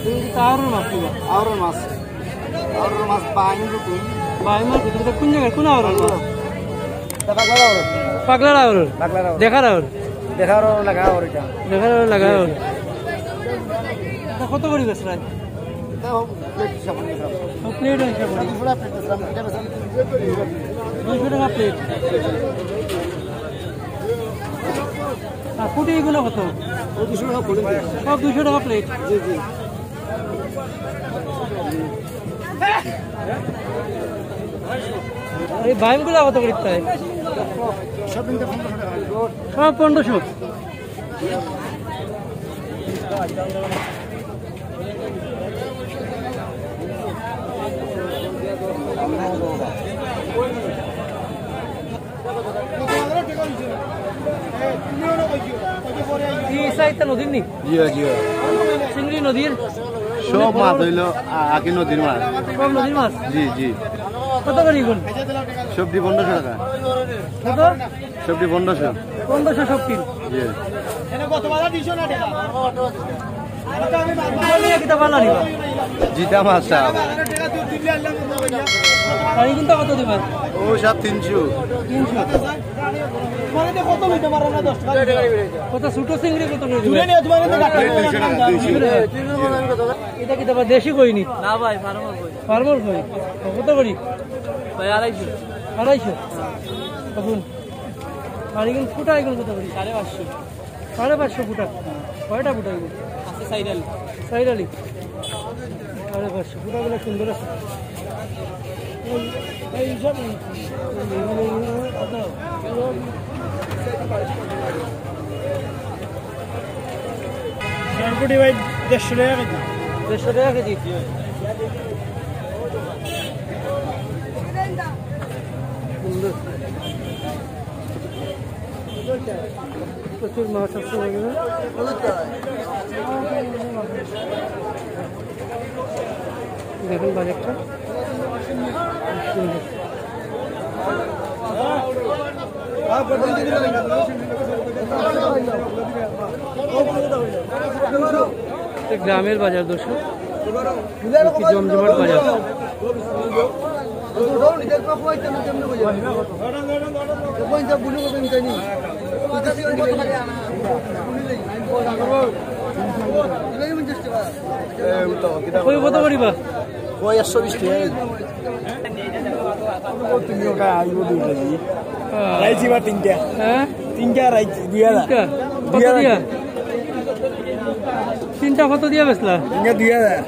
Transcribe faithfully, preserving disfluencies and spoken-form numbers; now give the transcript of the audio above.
আওরর মাছ কিবা? আওরর মাছ। আওরর মাছ বাইম রুটি। বাইম রুটি। ইটা কোন জাগার, কোন আওরর মাছ? ইটা পাগলার আওর। পাগলার আওর। পাগলার আওর। দেখার আওর। দেখার আওর লাগা আওর ইটা। দেখার আওর লাগা আওর। ইটা কত করি বেচরা? ইটা প্লেট হিসাব করি বেচরা। ও, প্লেট হিসাব করি। দুইশো টেকা প্লেট বেচরা, ইটা বেচরা। দুইশো টেকা প্লেট। আর ফুটি ইগুলা কত? ও দুইশো টেকা ফুটি। সব দুইশো টেকা প্লেট। জি, জি। আর এই বাইমগুলা কত করি তাই? সব মিলে পনেরোশো টেকা। সব পনেরোশো। ই সাইডটা নদীর নি? জি, জি। চিংড়ি নদীর? সব মাছ অইলো, আ-, আকি নদীর মাছ। সব নদীর মাছ? জি, জি। কত করি ইগুন? সবটি পনেরোশো টেকা। কত? সবটি পনেরোশো। পনেরোশো সবটি? জি। ইগুন কিতা ভালা নিবা? জিতা মাছ সাব। আর ইগুনটা কত দিবা? ও সাব তিনশো। তিনশো। কত ছোট চিংড়ি কত করি দিবা? দুইশো টেকা, দুইশো। ইটা কিতা বা দেশি কই নি? না ভাই, ফার্মর কই। ফার্মর কই? কত করি? ভাই, আড়াইশো। আড়াইশো? তখন আর ইগুন ফুটা, ইগুন কত করি? সাড়ে পাঁচশো। সাড়ে পাঁচশো ফুটা। কয়টা ফুটা ইগুন? আছে চাইরালি। চাইরালি? সাড়ে পাঁচশো। ফুটাগুলা সুন্দর আছে। এই, এই সব। সরপুটি ভাই দেড়শো টেকা কেজি। দেড়শো টেকা কেজি। সুন্দর। প্রচুর মাছ আছে এখানে। দেখুন বাজারটা। সুন্দর। এটা গ্রামের বাজার, দর্শক। কি জমজমাট বাজার। কই কত করিবা? কই একশো বিশ টেকা। তুমি ওটা আইবো দুই কেজি। হ্যাঁ। রাইস এবার তিনটা। হ্যাঁ? তিনটা রাইস, দুই হাজার। তিনটা? কত দিয়া? তিনটা কত দিয়া বেচলা? তিনটা দুই হাজার।